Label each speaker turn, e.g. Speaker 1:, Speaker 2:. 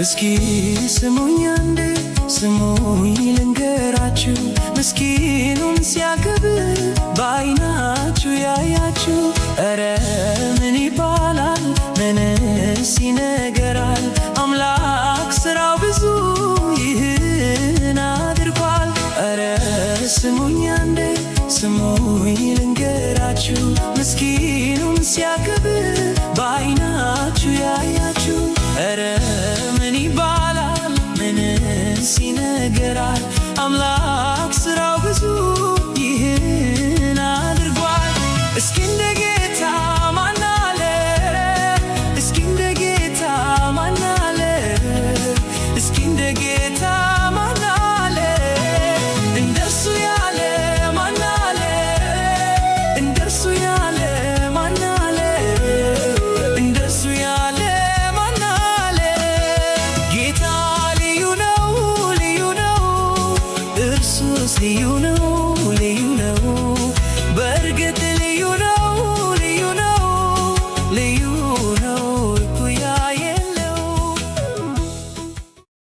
Speaker 1: እስኪ ስሙኝ አንዴ፣ ስሙኝ ልንገራችሁ፣ ምስኪኑን ሲያከብር በዓይናችሁ ያያችሁ። እረ ምን ይባላል? ምንስ ይነገራል? አምላክ ስራው ብዙ፣ ይህን አድርጓል። እረ ስሙኝ አንዴ፣ ስሙኝ ልንገራችሁ፣ ምስኪኑን ሲያከብር በዓይናችሁ ያያችሁ። እረ ምን ይባላል? ምንስ ይነገራል? አምላክ ስራው ብዙ፣ ይህን አድርጓል። እስኪ እንደ ጌታ ማን አለ? እስኪ እንደ ጌታ ማን አለ? እስኪ እንደ ጌታ ማን አለ? እንደርሱ ያለ ማን አለ? እንደርሱ ያለ ማን አለ? እንደርሱ ያለ ማን አለ? ጌታ ልዩ ነው፣ ልዩ ነው፣ እርሱስ ልዩ ነው፣ ልዩ ነው፣ በእርግጥ ልዩ ነው፣ ልዩ ነው፣ ልዩ ነው፣ እኩያ